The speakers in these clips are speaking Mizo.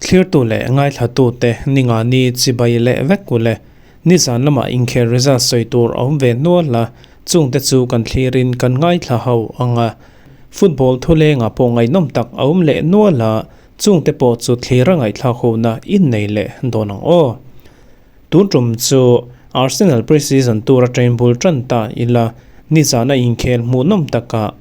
Thlirtu leh ngaithlatute ninga ni chibai leh vek u le. Nizan lamah inkhel result sawi tur a awm ve hnual a, chungte chu kan thlirin kan ngaithla ho ang a. Football thulengah pawh ngaihnawm tak a awm leh nual a, chungte pawh chu thlir a ngaihthlak hona innei leh dawn ang aw. Tun tum chu Arsenal pre-season tur atangin bul tan ta ila, nizana inkhel hmuhnawm takah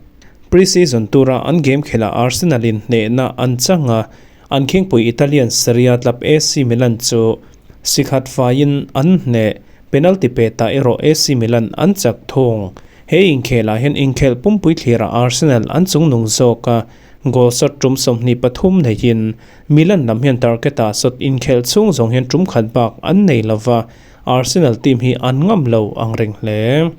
pre-season tura an game khelhah Arsenal in hnehna an chang a, an khingpui Italian Serie A club AC Milan chu sikhat faiin an hneh. Penalty pe ta erawh AC Milan an chak thung. He inkhelah hian inkhelh pumpui thlirah Arsenal an chungnung zawk a, goal shot tum 23 neihin Milan lam hian target-ah shot inkhelh chhung zawng hian tum khat bak an nei lova, Arsenal team hi an ngam lo ang reng hle.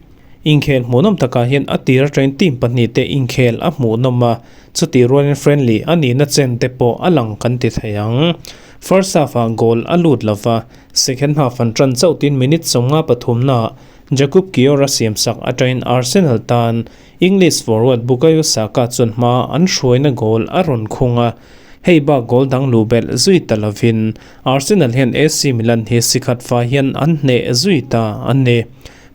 Inkhel hmuhnawm takah hian a tir atangin team pahnihte inkhel a hmuhnawm a, chutih rualin friendly a nihna chen te pawh a lang kan ti thei ang. First half-ah goal a lut lova, second half an tan chauh tin minute 53 naah Jakub Kiwior a siamsak atangin Arsenal tan English forward Bukayo Saka chuan hma an hruaina goal a rawn khung a, hei bak goal dang luh belh zui ta lovin Arsenal hian AC Milan hi sikhat fai hian an hneh zui ta a ni.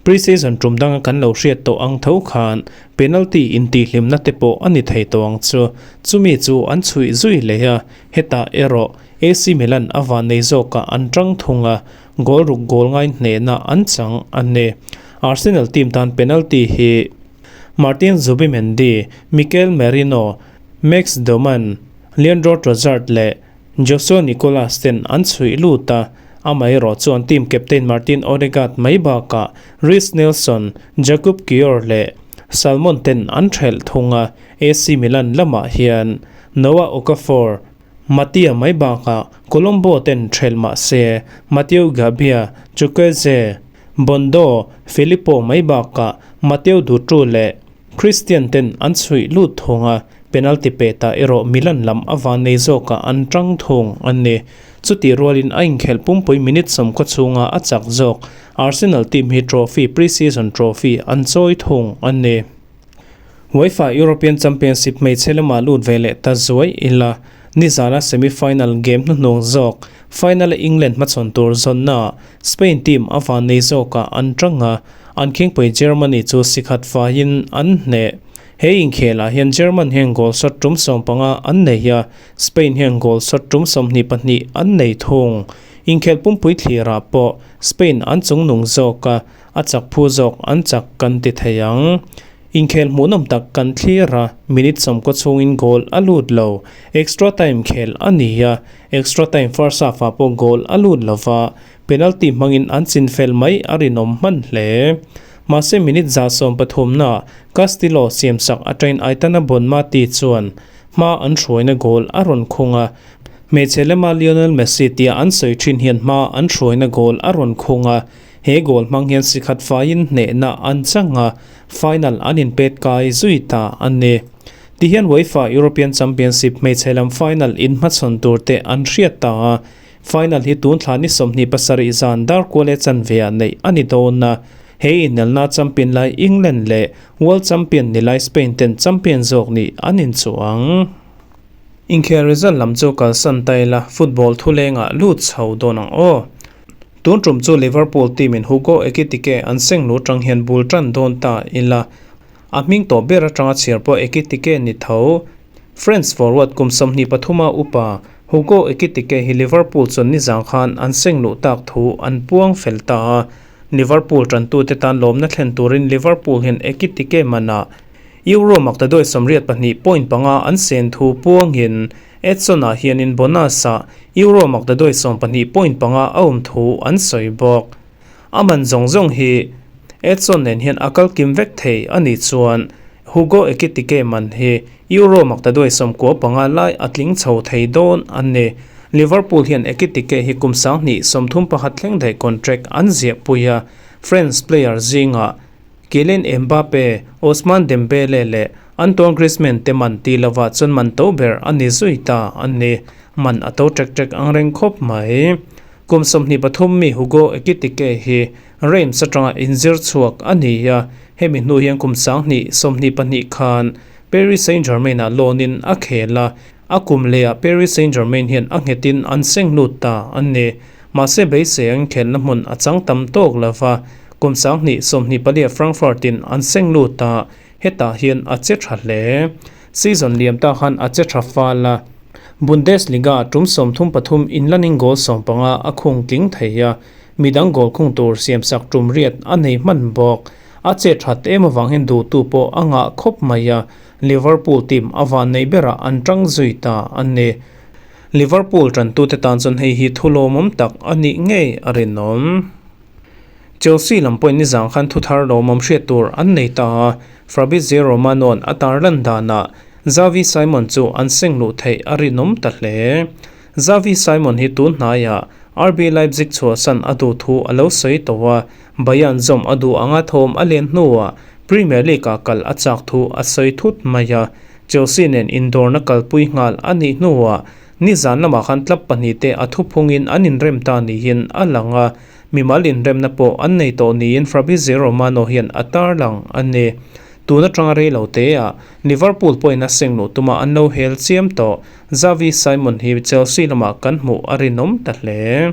Pre-season tum danga kan lo hriat tawh ang tho khan penalty intihhlimna te pawh a ni thei tawh ang chu. Chumi chu an chhuih zui leh a, hetah erawh AC Milan a van nei zawkah an tang thung a, goal ruk goal ngai hnehna an chang a ni. Arsenal team tan penalty hi Martin Zubimendi, Mikel Merino, Max Dowman, Leandro Trossard leh Joshua Nicolas ten an chhuih lut a, amaherawh chuan team captain Martin Odegaard mai bakah Reiss Nelson, Jakub Kiwior leh Salmon ten an thelh thung a, AC Milan lamah hian Noah Okafor, Mattia mai bakah Colombo ten thelh mah se Matteo Gabbia, Chukwueze, Bondo, Filippo mai bakah Matteo Dutru leh Christian ten an chhuih lut thung a, penalty pe ta erawh Milan lam a van nei zawkah an tang thung a ni. Chutih rualin a inkhelh pumpui minute 90 chhunga a chak zawk Arsenal team hi trophy pre-season trophy an chawi thung a ni. UEFA European Championship hmeichhe lamah lut ve leh ta zuai ila, nizana semi-final game hnuhnung zawk final-a England hmachhawn tur zawnnaah Spain team a van nei zawkah an tang a, an khingpui Germany chu sikhat faiin an hneh. He inkhelah hian German hian goal shot tum 15 an nei a, Spain hian goal shot tum 22 an nei thung. Inkhelh pumpui thlirah pawh Spain an chungnung zawk a, a chak phu zawk an chak kan ti thei ang. Inkhel hmuhnawm tak kan thlir a, minute 90 chhungin goal a lut lo. Extra time khel a ni a, extra time first half ah pawh goal a lut lova, penalty hmangin an chinfel mai a rinawm hman hle. Mahse minute 113 naah Castillo siamsak atangin Aitana Bonmati chuan hma an hruaina goal a rawn khung a, hmeichhe lema Lionel Messi tia an sawi thin hian hma an hruaina goal a rawn khung a, he goal hmang hian sikhat faiin hnehna an chang a, final an inpet kai zui ta a ni. Tihian UEFA European Championship hmeichhe lam final inhmachhawn tur te an hriat ta a, final hi tun thla ni 27 zan dar kual e chanve ah neih a ni dawn a, he inelna champion lai England leh World Champion ni lai Spain ten champion zawk nih an inchuh ang. Inkhel result lam chu kalsan ta ila, football thulengah lut chho dawn ang aw. Tun tum chu Liverpool team in Hugo Ekitike an seng lu tang hian bul tan dawn ta ila, a hming tawh ber atanga chhiar pawh Ekitike ni tho. French forward kum 23 a upa Hugo Ekitike hi Liverpool chuan nizang khan an seng luh tak thu an puang fel ta a. Liverpool tantute tan lawmna thlen turin Liverpool hian Ekitike manah Euro makta duai 82.5 an sen thu puangin Edson-ah hianin bonus-ah Euro makta duai 12.5 a awm thu an sawi bawk. A man zawng zawng hi Edson nen hian a kal kim vek thei a nih chuan Hugo Ekitike man hi Euro makta duai 95 lai a tling chho thei dawn a ni. Liverpool hian Ekitike hi kum 2031 thleng daih contract an ziah pui a, French player zingah Kylian Mbappe, Ousmane Dembele leh Antoine Griezmann te man ti lovah chuan man to ber a ni zui ta a ni. Man a to ṭek ṭek ang reng khawp mai. Kum 23 mi Hugo Ekitike hi Reims atanga inzir chhuak a ni a. Hemi hnu hian kum 2022 khan Paris Saint-Germain-ah loan-in a khel a, a kum lehah Paris Saint-Germain hian a nghetin an seng lut ta a ni. Mahse beisei an khelna hmun a chang tam tawk lo va, kum 2024-ah Frankfurt-in an seng lut a, hetah hian a che tha hle. Season liam ta khan a che tha fal a, Bundesliga tum 33 inlanin goal 15 a khung tling thei a, midang goal khung tur siamsak tum riat a nei hman bawk. A che that em avang hian duhtu pawh a ngah khawp mai a, Liverpool team a van nei berah an tang zui ta a ni. Liverpool tantute tan chuan hei hi thu lawmawm tak a nih ngei a rinawm. Chelsea lam pawhin nizang khan thu thar lawmawm hriat tur an nei ta a, Fabrizio Romano-a'n a tarlan danah Xavi Simon chu an seng luh theih a rinawm ta hle. Xavi Simon hi tun hnaiah RB Leipzig chhuahsan a duh thu a lo sawi tawh a, Bayern zawm a duh anga thawm a len hnuah Premier League-ah kal a chak thu a sawi thut mai a, Chelsea nen indawrna kalpui nghal a nih hnuah nizan lamah khan club pahnihte a thuphungin an inrem ta niin a lang a, mimal inremna pawh an nei tawh niin Fabrizio Romano hian a tarlang a ni. Tun atanga rei lo teah Liverpool pawhin a seng luh tuma an lo hel chiam tawh. Xavi Simon hi Chelsea lamah kan hmuh a rinawm ta hle.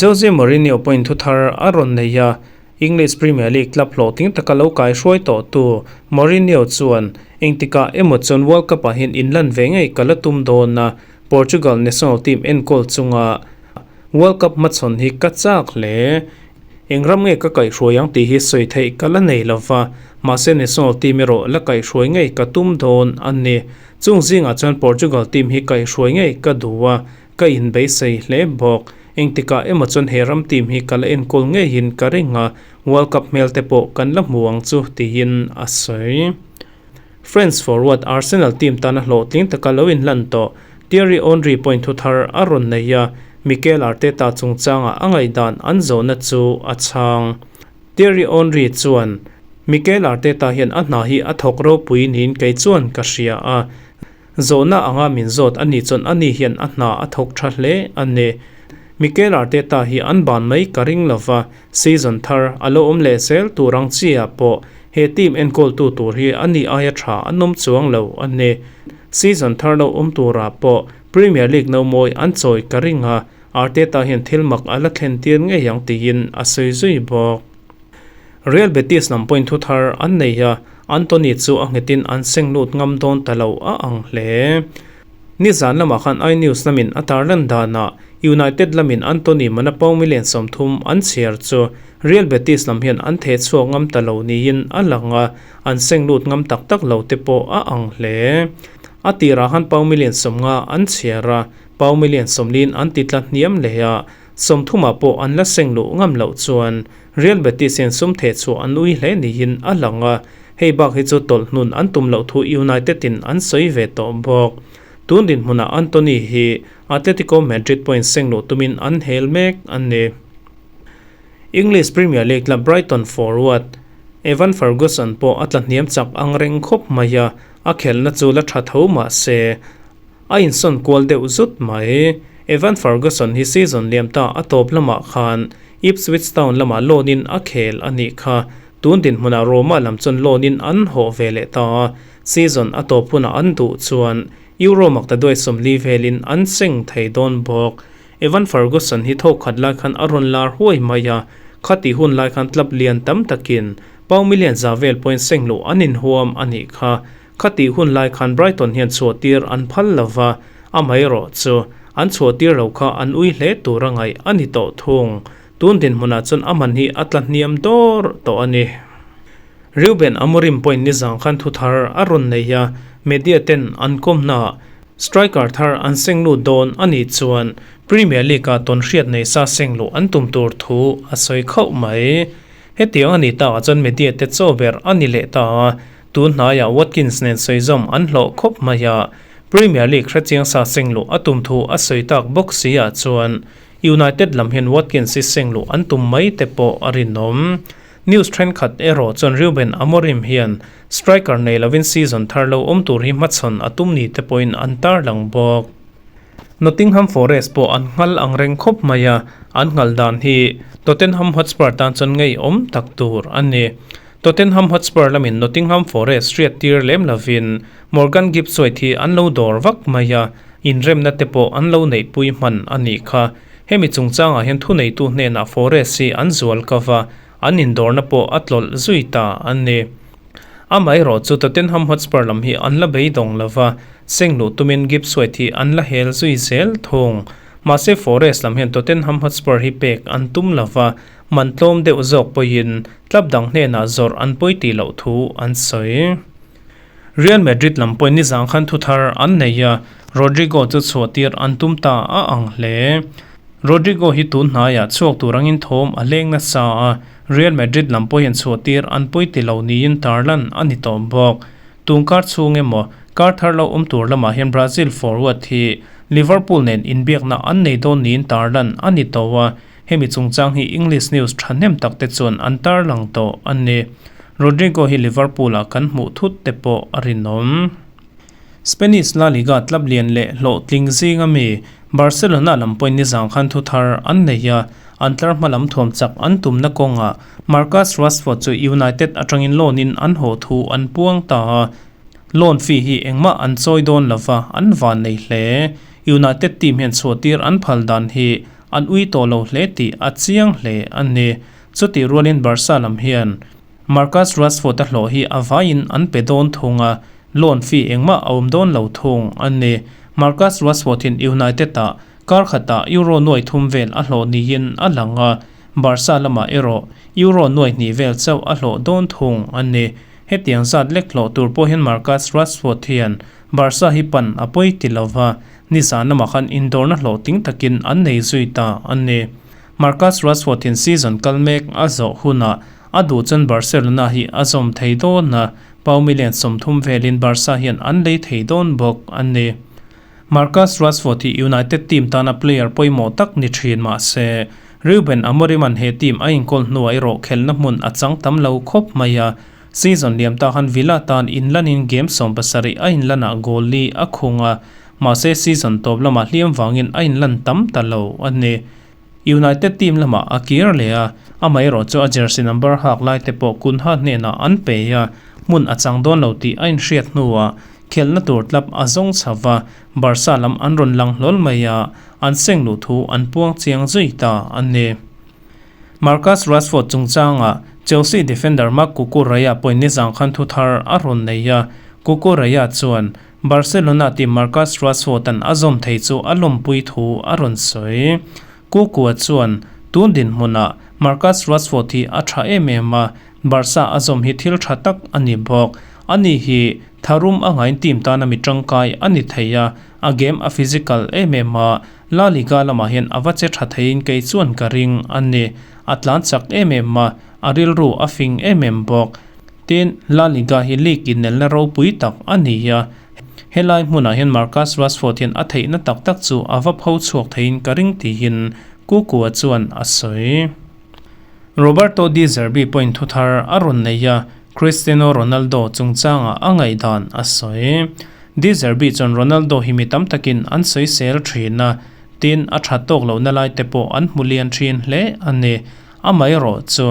Jose Mourinho pawhin thu thar a rawn nei a, English Premier League club hlawhtling taka lo kaihruai tawhtu Mourinho chuan engtikah emaw chuan World Cup-ah hian inlan ve ngei ka la tum dawn a, Portugal national team enkawl chunga World Cup hmachhawn hi ka chak hle. Eng ram nge ka kaihruai ang tih hi sawi theih ka la nei lo va, mahse national team erawh la kaihruai ngei ka tum dawn a ni. Chung zingah chuan Portugal team hi kaihruai ngei ka duh a, ka inbeisei hle bawk. Engtikah emaw chuan he ram team hi ka la enkawl ngeiin ka ring a, World Cup hmel te pawh kan la hmu ang chu tiin a sawi. France forward Arsenal team tana hlawhtling taka lo inhlan tawh Thierry Henry pawhin thu thar a rawn nei a, Mikel Arteta chungchanga a ngaihdan an zawhna chu a chhang. Thierry Henry chuan, Mikel Arteta hian a hna hi a thawk ropui niin kei chuan ka hria a, Zawhna anga min zawt a nih chuan ani hian a hna a thawk tha hle a ni. Mikel Arteta hi an ban mai ka ring lo va, season thar a lo awm leh zel tur ang chi ah pawh he team enkawltu tur hi ani aia tha an awm chuang lo a ni. Season thar lo awm turah pawh Premier League no mawi an chawi ka ring a, Arteta hian thil mak a la thlen tir ngei ang tiin a sawi zui bawk. Real Betis lam pawhin thu thar an nei a, Antony chu a nghetin an seng lut ngam dawn ta lo a ang hle. Nizan lamah khan iNews lamin a tarlan danah United lamin Antony mana pound million 30 an chhiar chu Real Betis lam hian an theh chhuak ngam ta lo niin a lang a, an seng lut ngam tak tak lo te pawh a ang hle. A tirah khan pound million 50 an chhiar a, pound million 40 an ti tla hniam leh a, 30 pawh an la seng luh ngam loh chuan Real Betis hian sum theh chhuah an ui hle niin a lang a, hei bak hi chu tawlh hnun an tum loh thu United in an sawi ve tawh bawk. Tun dinhmunah Antony hi Atletico Madrid pawhin seng luh tumin an hel mek a ni. English Premier League club Brighton forward Evan Ferguson pawh a tla hniam chak ang reng khawp mai a, a khelhna chu la tha tho mah se a insawn kual deuh zut mai. Evan Ferguson hi season liam ta a tawp lamah khan Ipswich Town lamah loan in a khel a nih kha. Tun dinhmunah Roma lam chuan loan in an hawh ve leh ta a, season a tawp hunah an duh chuan Euro makta duai 40 velin an seng thei dawn bawk. Evan Ferguson hi thawk khat lai khan a rawn lar huai mai a, khati hun lai khan club lian tam takin pound million za vel pawhin seng luh an inhuam a nih kha. Khati hun lai khan Brighton hian chhuahtir an phal lo va, amaherawh chu an chhuahtir lo kha an ui hle tur a ngaih a ni tawh thung. Tun dinhmunah chuan a man hi a tla hniam dawr tawh a ni. Reuben Amorim pawhin nizang khan thu thar a rawn nei a, media ten an kawmnaah striker thar an seng lut dawn a nih chuan Premier League-ah tawnhriat nei sa seng luh an tum tur thu a sawi khauh mai. Hetiang a nih takah chuan media te chaw ber a ni leh ta a, Tun hnaiah Watkins nen sawizawm an hlawh khawp mai a, Premier League hrechiang sa seng luh a tum thu a sawi tak bawk si ah chuan United lam hian Watkins hi seng luh an tum mai te pawh a rinawm. News thenkhat erawh chuan Ruben Amorim hian striker nei lovin season thar lo awm tur hi hmachhawn a tum ni te pawhin an tarlang bawk. Nottingham Forest pawh an nghal ang reng khawp mai a, an nghal dan hi Tottenham Hotspur tan chuan ngeiawm tak tur a ni. Tottenham Hotspur lamin Nottingham Forest hriat tir lem lovin Morgan Gibbs-White hi an lo dawr vak mai a, inremna te pawh an lo neihpui hman a nih kha. Hemi chungchangah hian thuneitu hnenah Forest hi an zual ka va, an indawrna pawh a tlawlh zui ta a ni. Amaherawh chu Tottenham Hotspur lam hi an la beidawng lo va, seng luh tumin Gibbs-White hi an la hel zui zel thung. Mahse Forest lam hian Tottenham Hotspur hi pek an tum lo va, Man tlawm deuh zawk pawhin club dang hnenah zawrh an pawi tih loh thu an sawi. Real Madrid lam pawhin nizang khan thuthar an nei a, Rodrygo chu chhuahtir an tum ta a ang hle. Rodrygo hi tun hnaiah chhuak tur angin thawm a leng nasa a, Real Madrid lam pawhin chhuahtir an pawi ti lo niin tarlan a ni tawh bawk. Tun kar chhung emaw kar thar lo awm tur lamah hian Brazil forward hi Liverpool nen inbiakna an nei dawn niin tarlan a ni tawh a, Hemi chungchang hi English news thahnem tak te chuan an tarlang tawh a ni. Rodrygo hi Liverpool ah kan hmuh thut te pawh a rinawm. Spanish La Liga club lian leh hlawhtling zinga mi Barcelona lam pawhin nizang khan thu thar an nei a, an tlar hma lam thuam chak an tumna kawngah Marcus Rashford chu United atangin loan in an haw thu an puang ta a, loan fee hi engmah an chawi dawn lova an van nei hle. United team hian chhuahtir an phal dan hi An ui tawh lo hle tih a chiang hle a ni. Chutih rualin Barca lam hian Marcus Rashford-a hlawh hi a vaiin an pe dawn thung a, loan fee engmah a awm dawn lo thung a ni. Marcus Rashford-in United-ah kar khatah Euro nuai thum vel a hlawh niin a lang a, Barca lamah erawh Euro nuai hnih vel chauh a hlawh dawn thung a ni. Hetiang zat lek hlawh tur pawh hian Marcus Rashford hian Barca hi pan a pawi ti lo va, nizan lamah khan indawrna hlawhtling takin an nei zui ta a ni. Marcus Rashford-in season kal mek a zawh hunah a duh chuan Barcelona hi a zawm thei dawn a, pau million 30 velin Barca hian an lei thei dawn bawk a ni. Marcus Rashford hi United team tana player pawimawh tak ni thin mah se, Ruben Amorim-a'n he team a inkawl hnuah erawh khelhna hmun a chang tam lo khawp mai a, Season liam ta khan Villa tan inlanin game 70 a inlanah goal li a khung a, mahse season tawp lamah hliam vangin a inlan tam ta lo a ni. United team lamah a kir leh a, amaherawh chu a jersey number hak lai te pawh Cunha hnenah an pe a, hmun a chang dawn lo tih a inhriat hnuah khelhna tur club a zawng chho va, Barca lam an rawn lang hlawl mai a, an seng luh thu an puang chiang zui ta a ni. Marcus Rashford chungchangah Chelsea defender Marc Cucurella pawhin nizang khan thu thar a rawn nei a, Cucurella chuan Barcelona team Marcus Rashford-a'n a zawm thei chu a lawmpui thu a rawn sawi. Cucua chuan, Tun dinhmunah Marcus Rashford hi a tha em em a, Barca a zawm hi thil tha tak a ni bawk. Ani hi tharum a ngain team tana mi tangkai a ni thei a, a game a physical em em a, La Liga lamah hian a va che tha theiin kei chuan ka ring a ni. A tlan chak em em a, a rilru a fing em em bawk. Tin, La Liga hi league inelna ropui tak a ni a, helai hmunah hian Marcus Rashford hian a theihna tak tak chu a va pho chhuak theiin ka ring tiin Kukua chuan a sawi. Roberto De Zerbi pawhin thuthar a rawn nei a, Cristiano Ronaldo chungchangah a ngaihdan a sawi. De Zerbi chuan Ronaldo hi mi tam takin an sawisel thin a, tin a that tawk lohna lai te pawh an hmu lian thin hle a ni. Amaherawh chu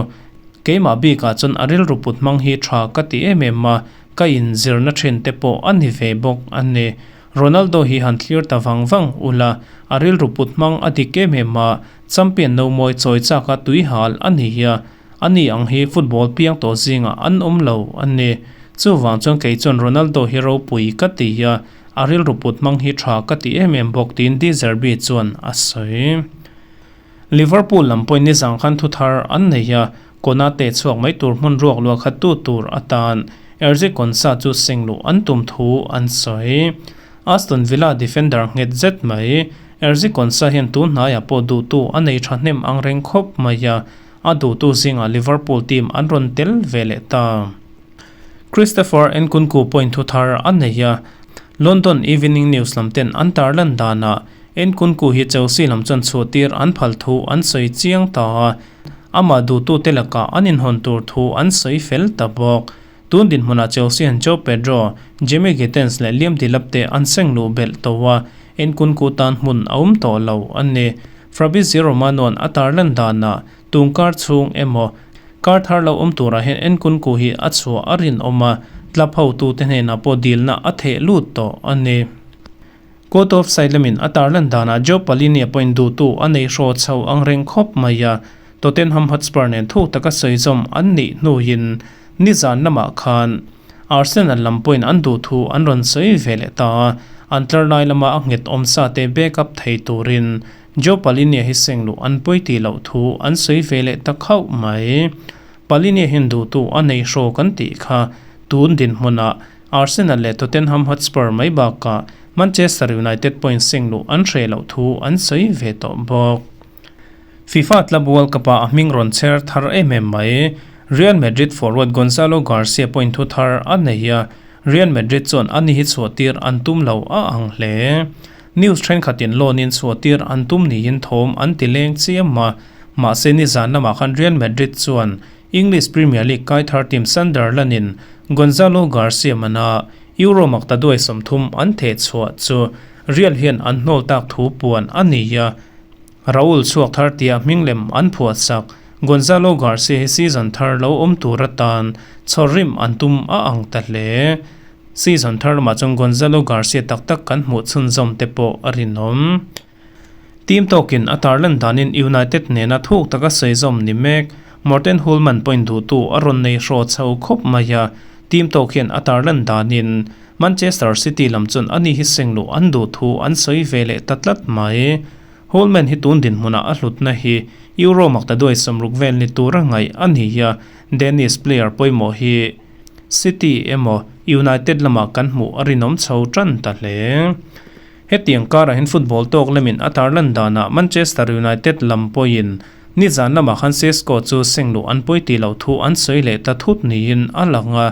keimah bikah chuan a rilru put hmang hi tha ka ti em em a, ka inzirna thin te pawh a ni ve bawk a ni. Ronaldo hi han thlir ta vang vang ula, a rilru put hmang a dik em em a, champion no mawi chawi chaka tui hal a ni a, Ani ang hi football piang tawh zingah an awm lo a ni. Chuvang chuan kei chuan Ronaldo hi ropui ka ti a, a rilru put hmang hi tha ka ti em em bawk tiin De Zerbi chuan a sawi. Liverpool lam pawhin nizang khan thu thar an nei a, Konate chhuak mai tur hmun ruak luah khat tu tur atan Erzi Konsa chu seng luh an tum thu an sawi. Aston Villa defender nghet zet mai Erzi Konsa hian tun hnaiah pawh duhtu a nei thahnem ang reng khawp mai a, A duhtu zingah Liverpool team an rawn tel ve leh ta. Christopher Nkunku pawhin thu thar a nei a, London Evening News lam ten an tarlan danah Nkunku hi Chelsea lam chuan chhuahtir an phal thu an sawi chiang ta a, amah duhtute lakah an inhawn tur thu an sawi fel ta bawk. Tun dinhmunah Chelsea an Joao Pedro, Jamie Gittens leh Liam Delap te an seng luh belh tawh a, Nkunku tan hmun a awm tawh lo a ni. Fabrizio Romano-a'n a tarlan danah tungkar chhung emaw Kar thar lo awm turah hian Nkunku hi a chhuah a rinawm a, club hotute hnenah pawh dilna a theh lut tawh a ni. Court of side lamin a tarlan danah Joe Palini pawhin duhtu a nei hraw chho ang reng khawp mai a, Tottenham Hotspur nen thuk taka sawizawm an nih hnuin nizan lamah khan Arsenal lam pawhin an duhthu an rawn sawi ve leh ta a, an tlar lai lama a nghet awm sa te back up thei turin Joe Palini hi seng luh an pawi tih loh thu an sawi ve leh ta khauh mai. Palini hian duhtu a nei hraw kan tih kha tun dinhmunah Arsenal leh Tottenham Hotspur mai bakah Manchester United pawhin seng luh an hreh loh thu an sawi ve tawh bawk. FIFA Club World Cup-ah a hming rawn chher thar em em mai. Real Madrid forward Gonzalo Garcia pawhin thu thar a nei a, Real Madrid chuan ani hi chhuahtir an tum lo a ang hle. News thenkhatin loan-in chhuahtir an tum niin thawm an ti leng chiam a, mahse nizan lamah khan Real Madrid chuan English Premier League kai thar team Sunderland-in Gonzalo Garcia mana Euro makta duai 30 an theh chhuah chu Real hian an hnawl tak thu puan a ni a, Raul chhuak thar tia hming lem an phuah sak. Gonzalo Garcia hi season thar lo awm tur atan chhawr rim an tum a ang ta hle. Season thar lamah chuan Gonzalo Garcia tak tak kan hmuh chhunzawm te pawh a rinawm. Team tawkin a tarlan danin United nena thuk taka sawi zawm ni mek. Morten Hjulmand pawhin duhtu a rawn nei hraw chho khawp mai a, team tawk hian a tarlan danin Manchester City lam chuan ani hi seng luh an duh thu an sawi ve leh ta tlat mai. Hjulmand hi tun dinhmunah a hlutna hi Euro makta duai 60 vel ni tura ngaih a ni a, Danish player pawimawh hi City emaw United lamah kan hmuh a rinawm chho tan ta hle. Hetiang karah hian football tawk lamin a tarlan danah Manchester United lam pawhin nizan lamah khan Sesko chu seng luh an pawi tih loh thu an sawi leh ta thut niin a lang a,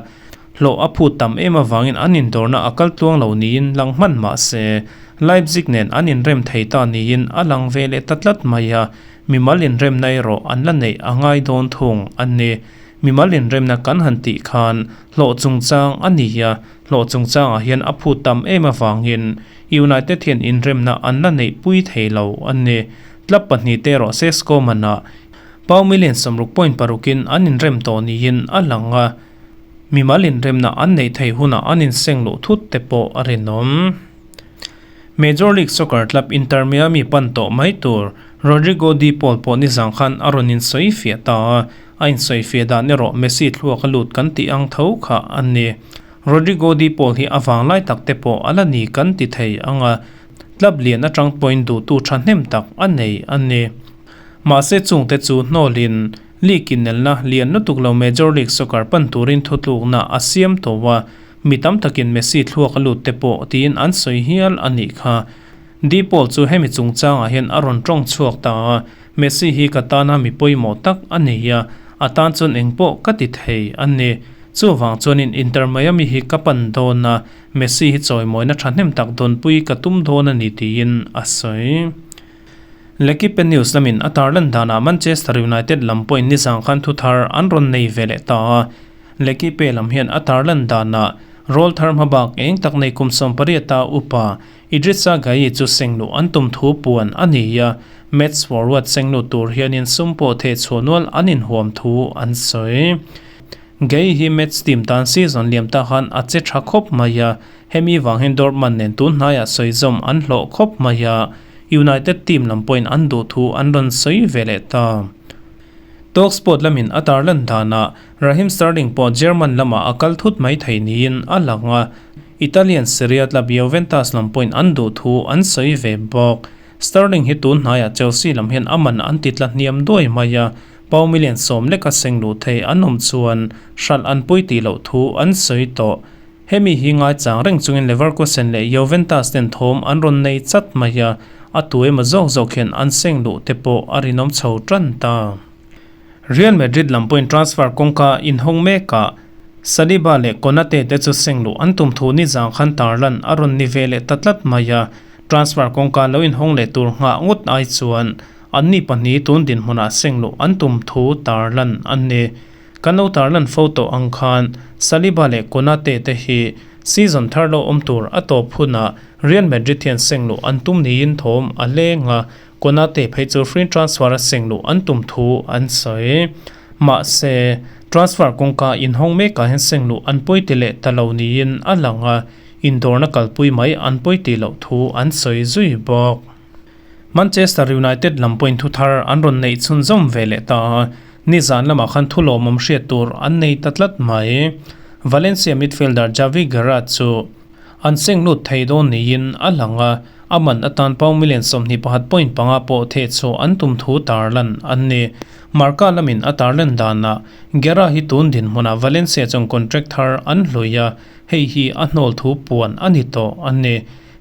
hlawh a phut tam em avangin an indawrna a kal tluang lo niin lang hman mah se Leipzig nen an inrem thei ta niin a lang ve leh ta tlat mai a, mimal inremna erawh an la neih a ngai dawn thung a ni. Mimal inremna kan han tih khan hlawh chungchang a ni a, Hlawh chungchangah hian a phut tam em avangin United hian inremna an la neihpui thei lo a ni. Club pahnihte erawh Sesko manah Pau million 60 point parukin an inrem tawh niin a lang a, mimal inremna an neih theih hunah an inseng luh thut te pawh a rinawm. Major League Soccer club Inter Miami pan tawh mai tur Rodrigo De Paul pawh nizang khan a rawn insawi fiah ta a, a insawi fiah dan erawh Messi thluak a lut kan tih ang tho kha a ni. Rodrigo De Paul hi a vanglai tak te pawh a la ni kan ti thei ang a, club lian atang pawhin duhtu thahnem tak a nei a ni. Mahse chungte chu hnawlin league inelna lian lutuk lo Major League Soccer pan turin thutlukna a siam tawh a, Mi tam takin Messi thluak a lut te pawh tiin an sawi hial a nih kha. De Paul chu hemi chungchangah hian a rawn tawng chhuak ta a, Messi hi ka tana mi pawimawh tak a ni a, a tan chuan engpawh ka ti thei a ni. Chuvang chuanin Inter Miami hi ka pan dawn a, Messi hi chawimawina thahnem tak dawnpui ka tum dawn a ni tiin a sawi. L'Equipe News lamin a tarlan danah Manchester United lam pawhin nizang khan thuthar an rawn nei ve leh ta a, L'Equipe lam hian a tarlan danah rawl thar hmabak eng tak nei kum 18 a upa Idrissa Gueye chu seng luh an tum thu puan a ni a, Metz forward seng lut tur hianin sum pawh theh chhuah nual an inhuam thu an sawi. Gueye hi Metz team tan season liam ta khan a che tha khawp mai a, hemi vang hian Dortmund nen tun hnaiah sawi zawm an hlawh khawp mai a, United team lam pawhin an duh thu an rawn sawi ve leh ta. Talksport lamin a tarlan danah Raheem Sterling pawh German lamah a kal thut mai thei niin a lang a, Italian Serie A club Juventus lam pawhin an duh thu an sawi ve bawk. Sterling hi tun hnaiah Chelsea lam hian a man an ti tla hniam duai mai a, pau million 10 leka seng luh thei an awm chuan hralh an pui tih loh thu an sawi tawh. Hemi hi ngaichang reng chungin Leverkusen leh Juventus ten thawm an rawn nei chat mai a, a tu emaw zawk zawk hian an seng luh te pawh a rinawm chho tan ta. Real Madrid lam pawhin transfer kawngka inhawng mekah Saliba leh Konate te chu seng luh an tum thu nizang khan tarlan a rawn ni ve leh ta tlat mai a, transfer kawngka lo inhawng leh tur nghah ngawt ai chuan anni pahnih tun dinhmunah seng luh an tum thu tarlan a ni. Kan lo tarlan fo tawh ang khan Saliba leh Konate te hi season thar lo awm tur a tawp hunah Real Madrid hian seng luh an tum niin thawm a leng a, Konate phei chu free transfer a seng luh an tum thu an sawi. Mahse, transfer kawngka inhawng mekah hian seng luh an pawi ti leh ta lo niin a lang a, indawrna kalpui mai an pawi tih loh thu an sawi zui bawk. Manchester United lam pawhin thu thar an rawn neih chhunzawm ve leh ta a, nizan lamah khan thu lawmawm hriat tur an nei ta tlat mai. Valencia midfielder Javi Guerra chu an seng lut thei dawn niin a lang a, a man atan pound million 21.5 pawh theh chhuah an tum thu tarlan an ni. Marca lamin a tarlan danah Guerra hi tun dinhmunah Valencia chuan contract thar an hlui a, hei hi a hnawl thu puan a ni tawh a ni.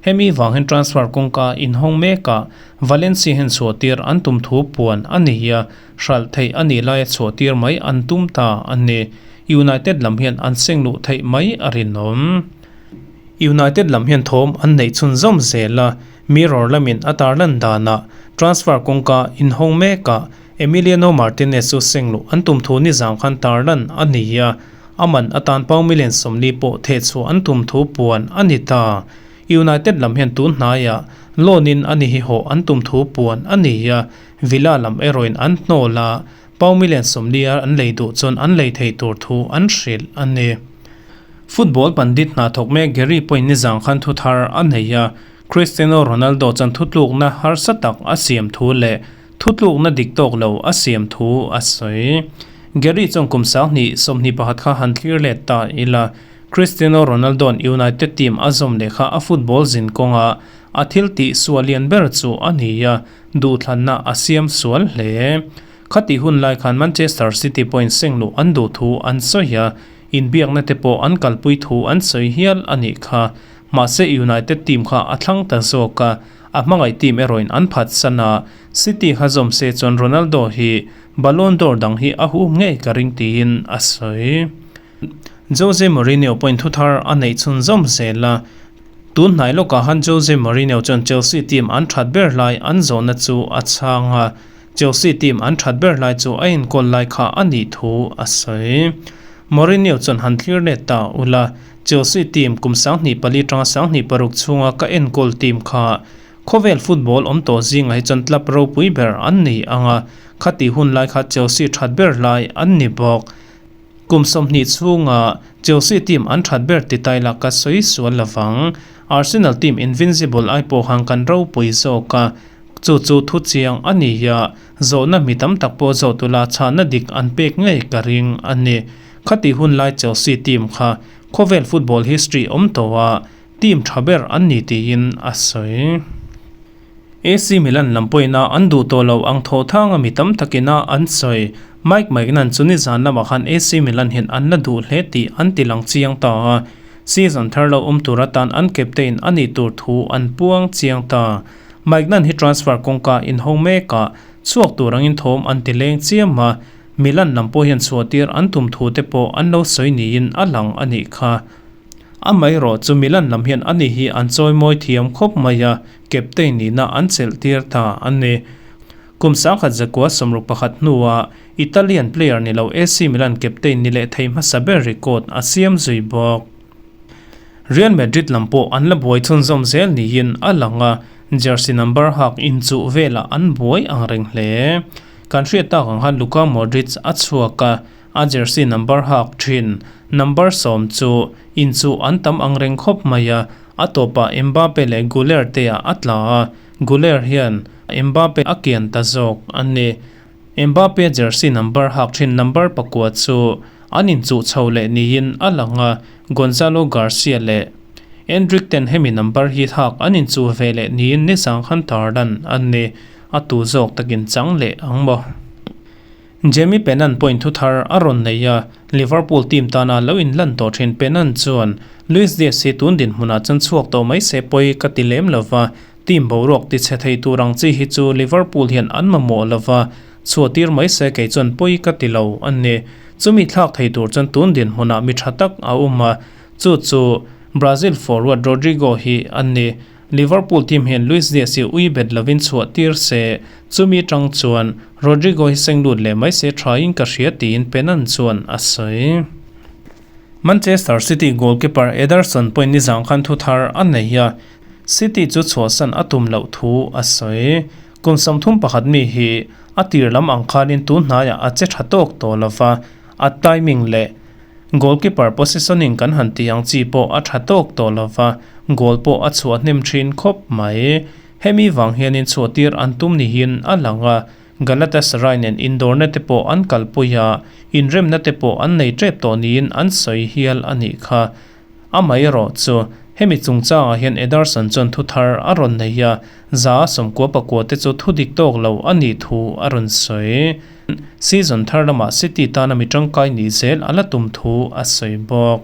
Hemi vang hian transfer kawngka inhawng mekah Valencia hian chhuahtir an tum thu puan a ni a, hralh theih a nih laia chhuahtir mai an tum ta a ni. United lam hian an seng luh theih mai a rinawm. United lam hian thawm an neih chhunzawm zel a, Mirror lamin a tarlan danah transfer kawngka inhawng mekah Emiliano Martinez chu seng luh an tum thu nizang khan tarlan a ni a, A man atan pound million 40 pawh thehchhuah an tum thu puan a ni ta. United lam hian tun hnaiah loan in a ni hi hawh an tum thu puan a ni a, Villa lam erawhin an hnawl a, pound million 40 a an lei duh chuan an lei thei tur thu an hrilh a ni. Football pandit hna thawk mek Gary pawhin nizang khan thu thar a nei a, Cristiano Ronaldo chuan thutlukna harsa tak a siam thu leh Thutlukna dik tawk lo a siam thu a sawi. Gary chuan kum 2021 kha han thlir let ta ila, Cristiano Ronaldo-a'n United team a zawm leh kha a football zin kawnga a thil tih sual lian ber chu a ni a, duhthlanna a siam sual hle. Khatih hun lai khan Manchester City pawhin seng luh an duh thu an sawi a, inbiakna te pawh an kalpui thu an sawi hial a nih kha. Mahse United team kha a thlang ta zawk a, A hmangaih team erawhin an phatsan a, City kha zawm se chuan Ronaldo hi Ballon d'Or dang hi a hum ngei ka ring tiin a sawi. Jose Mourinho pawhin thu thar a neih chhunzawm zel a, tun hnai lawkah han Jose Mourinho chuan Chelsea team an that ber lai an zawhna chu a chhang a, Chelsea team an that ber lai chu a enkawl lai kha a nih thu a sawi. Mourinho chuan han thlir let ta ula, Chelsea team kum 2004 tanga 2006 chhunga ka enkawl team kha khawvel football awm tawh zingah hi chuan club ropui ber an ni ang a, khati hun lai kha Chelsea that ber lai an ni bawk. Kum 20 chhunga Chelsea team an that ber ti tai la ka sawi sual lovang. Arsenal team invincible ai pawh khan kan ropui zawk a, chu chu thu chiang a ni a, zawhna mi tam tak pawh zawh tula chhahna dik an pek ngei ka ring a ni. Khati hun lai Chelsea team kha khawvel football history awm tawh a team tha ber an ni tiin a sawi. AC Milan lam pawhin a an duh tawh lo ang thaw thang a mi tam takin a an sawi. Mike Maignan chu nizan lamah khan AC Milan hian an la duh hle tih an ti lang chiang ta a, season thar lo awm tur atan an captain a nih tur thu an puang chiang ta. Maignan hi transfer kawngka inhawng mekah chhuak tur angin thawm an ti leng chiam a, Milan lam pawh hian chhuahtir an tum thu te pawh an lo sawi niin a lang a nih kha. Amaherawh chu Milan lam hian ani hi an chawimawi thiam khawp mai a, captain nihna an chelh tir ta a ni. Kum 1961 hnuah Italian player ni lo AC Milan captain ni leh thei hmasa ber record a siam zui bawk. Real Madrid lam pawh an la buai chhunzawm zel niin a lang a, jersey number hak inchuh velah an buai ang reng hle. Kan hriat tak ang khan Luka Modric a chhuak a, a jersey number hak thin number 10 chu inchuh an tam ang reng khawp mai a, a tawpah Mbappe leh Guler te ah a tla a, Guler hian Mbappe a kian ta zawk a ni. Mbappe jersey number hak thin number 9 chu an inchuh chho leh niin a lang a, Gonzalo Garcia leh Endrick ten hemi number hi hak an inchuh ve leh niin nizang khan tarlan a ni. A tu zawk takin chang leh ang maw? Jamie Pennant pawhin thu thar a rawn nei a, Liverpool team tana lo inlan tawh thin Pennant chuan Luis Diaz hi tun dinhmunah chuan chhuak tawh mai se pawi ka ti lem lo va, team boruak tichhe thei tur ang chi hi chu Liverpool hian an mamawh lo va, chhuahtir mai se kei chuan pawi ka ti lo a ni. Chumi thlak thei tur chuan tun dinhmunah mi tha tak a awm a, chu chu Brazil forward Rodrigo hi a ni. Liverpool team hian Luis Diaz hi ui bet lovin chhuah tir se, chumi tang chuan Rodrigo hi seng lut leh mai se thain ka hria tiin Pennant chuan a sawi. Manchester City goalkeeper Ederson pawhin nizang khan thu thar a nei a, City chu chhuahsan a tum loh thu a sawi. Kum 31 mi hi A tir lam ang khanin tun hnaiah a che tha tawk tawh lo va, a timing leh goalkeeper positioning kan han tih ang chi pawh a tha tawk tawh lo va, goal pawh a chhuah hnem thin khawp mai. Hemi vang hianin chhuahtir an tum nihin a lang a, Galatasaray nen indawrna te pawh an kalpui a, inremna te pawh an nei tep tawh niin an sawi hial a nih kha. Amaherawh chu, hemi chungchangah hian Ederson chuan thu thar a rawn nei a, 99% te chu thu dik tawk lo a nih thu a rawn sawi. Season thar lamah City tana mi tangkai nih zel a la tum thu a sawi bawk.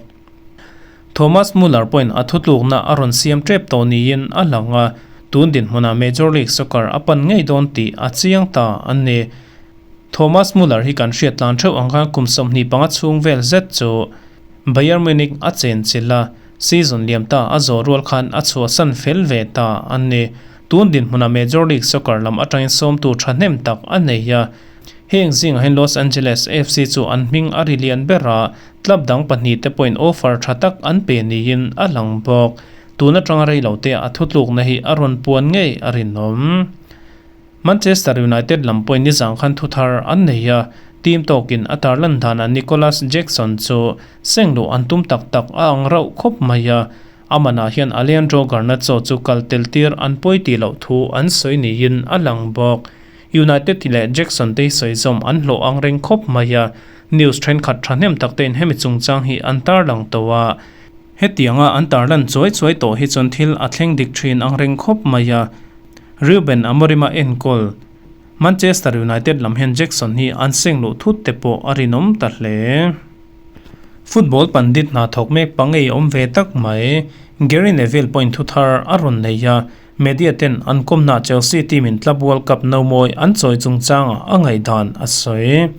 Thomas Muller pawhin a thutlukna a rawn siam tep tawh niin a lang a, tun dinhmunah Major League Soccer a pan ngei dawn tih a chiang ta a ni. Thomas Muller hi kan hriat tlan theuh ang khan kum 25 chhung vel zet chu Bayern Munich a chenchilh a, season liam ta a zawh rual khan a chhuahsan fel ve ta a ni. Tun dinhmunah Major League Soccer lam atangin sawmtu thahnem tak a nei a, heng zingah hian Los Angeles FC chu an hming a ri lian ber a, Club dang pahnihte pawhin offer tha tak an pe niin a lang bawk. Tun atanga rei lo te a thutlukna hi a rawn puan ngei a rinawm. Manchester United lam pawhin nizang khan thuthar an nei a, team tawkin a tarlan danah Nicolas Jackson chu seng luh an tum tak tak a ang rauh khawp mai a, a manah hian Alejandro Garnacho chu kal tel tir an pawi tih loh thu an sawi niin a lang bawk. United leh Jackson te hi sawi zawm an hlawh ang reng khawp mai a, news thenkhat thahnem tak tein hemi chungchang hi an tarlang tawh a. Hetianga an tarlan chuai chuai tawh hi chuan thil a thleng dik thin ang reng khawp mai a. Ruben Amorim a enkawl Manchester United lam hian Jackson hi an seng luh thut te pawh a rinawm ta hle. Football pandit hna thawk mek pangei awm ve tak mai Gary Neville pawhin thuthar a rawn nei a, Media ten an kawmna Chelsea team in Club World Cup nomawi an chawi chungchangah a ngaihdan a sawi.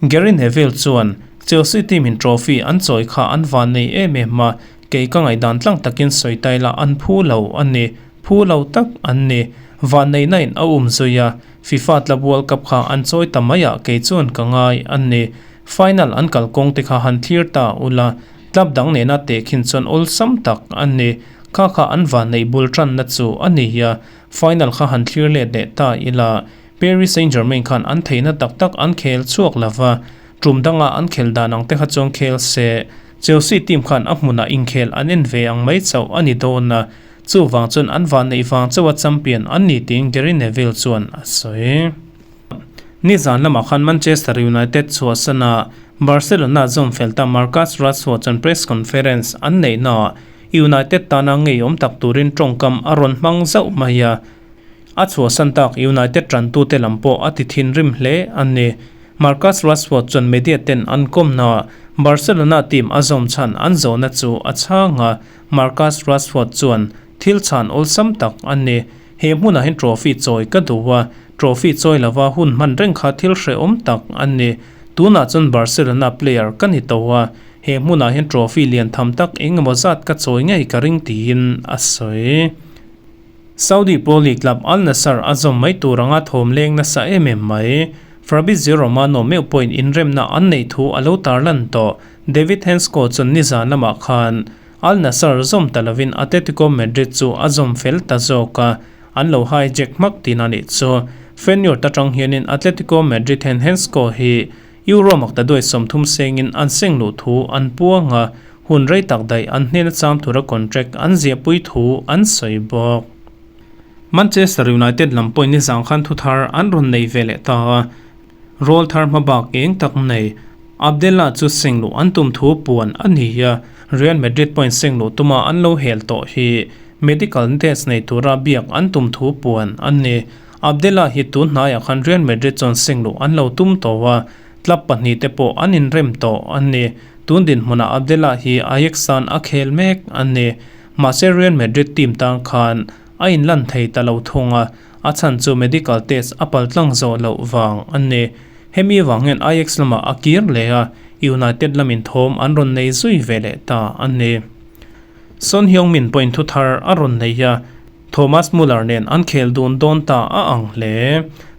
Gary Neville chuan, Chelsea team in trophy an chawi kha an van nei em em a, kei ka ngaihdan tlang takin sawi tai la an phu lo a ni, phu lo tak an ni. Vanneihna in a um zui a, FIFA Club World Cup kha an chawi ta mai ah kei chuan ka ngai a ni. Final an kalkawng te kha han thlir ta ula, club dang nena tehkhin chuan awlsam tak a ni. Kha kha an vanneih bul tanna chu a ni a, final kha han thlir let leh ta ila, Paris Saint-Germain khan an theihna tak tak an khel chhuak lo va, tum danga an khel dan ang te kha chuan khel se, Chelsea team khan a hmunah inkhel an en ve ang mai chauh a ni dawn a, chuvang chuan an vanneih vang chauha champion an ni tiin Gary Neville chuan a sawi. Nizan lamah khan Manchester United chhuahsana Barcelona zawm fel ta Marcus Rashford chuan press conference an neihnaah United tana ngeiawm tak turin tawngkam a rawn hmang zauh mai a. A chhuahsan tak United tantute lam pawh a ti thinrim hle a ni. Marcus Rashford chuan media ten an kawmnaah Barcelona team a zawm chhan an zawhna chu a chhang a, Marcus Rashford chuan, Thil chhan awlsam tak a ni. He hmunah hian trophy chawi ka duh a, trophy chawi lova hun hman reng kha thil hrehawm tak a ni. Tunah chuan Barcelona player ka ni tawh a, he hmunah hian trophy lian tham tak eng emaw zat ka chawi ngei ka ring tiin a sawi. Saudi Pro League club Al Nassr a zawm mai tur anga thawm leng nasa em em mai. Fabrizio Romano meuh pawhin inremna an neih thu a lo tarlan tawh. David Hancko chuan nizan lamah khan Al Nassr zawm ta lovin Atletico Madrid chu a zawm fel ta zawk a, an lo hijack hmak tihna nih chu. Feyenoord atang hianin Atletico Madrid hian Hancko hi Euro makta duai 30 sengin an seng luh thu an puang a, hun rei tak daih an hnena cham tura contract an ziahpui thu an sawi bawk. Manchester United lam pawhin nizang khan thuthar an rawn nei ve leh ta a, Rawl thar hmabak eng tak nei Abdella chu seng luh an tum thu puan a ni a, Real Madrid pawhin seng luh tuma an lo hel tawh hi medical test nei tura biak an tum thu puan a ni. Abdella hi tun hnaiah khan Real Madrid chuan seng luh an lo tum tawh a, club pahnih te pawh an inrem tawh a ni. Tun dinhmunah Abdella hi Ajax tan a khel mek a ni. Mahse Real Madrid team tan khan a inlan thei ta lo thung a, A chhan chu medical test a paltlang zawh loh vang a ni. Hemi vang hian Ajax lamah a kir leh a, United lamin thawm an rawn nei zui ve leh ta a ni. Son Heung-min pawhin thu thar a rawn nei a, Thomas Muller nen an khel dun dawn ta a ang hle.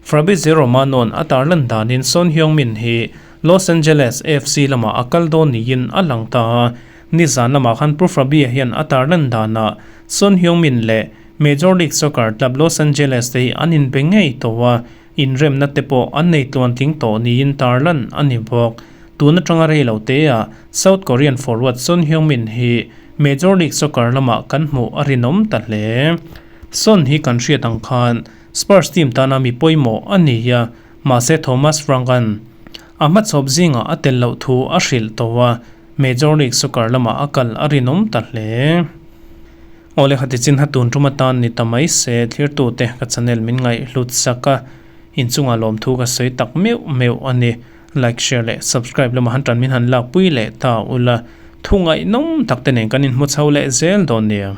Fabrizio Romano-a'n a tarlan danin Son Heung-min hi Los Angeles FC lamah a kal dawn niin a lang ta a, nizan lamah khan Pu Fabia hian a tarlan danah Son Heung-min leh Major League Soccer club Los Angeles te hi an inbe ngei tawh a. Inremna te pawh an nei tluantling tawh niin tarlan a ni bawk. Tun atanga rei lo teah South Korean forward Son Heung-min hi Major League Soccer lamah kan hmuh a rinawm ta hle. Son hi kan hriat ang khan Spurs team tana mi pawimawh a ni a, mahse Thomas Frank-a'n a hmachhawp zingah a tel loh thu a hrilh tawh a, Major League Soccer lamah a kal a rinawm ta hle. Awle khati chin ha tun tum atan ni ta mai se thlirtute ka channel min ngaihhlut sak a, inchungah lawmthu ka sawi tak meuh meuh a ni. Like, share leh subscribe lamah han tan min han lakpui leh ta ula, thu ngaihnawm tak te nen kan inhmu chho leh zel dawn nia.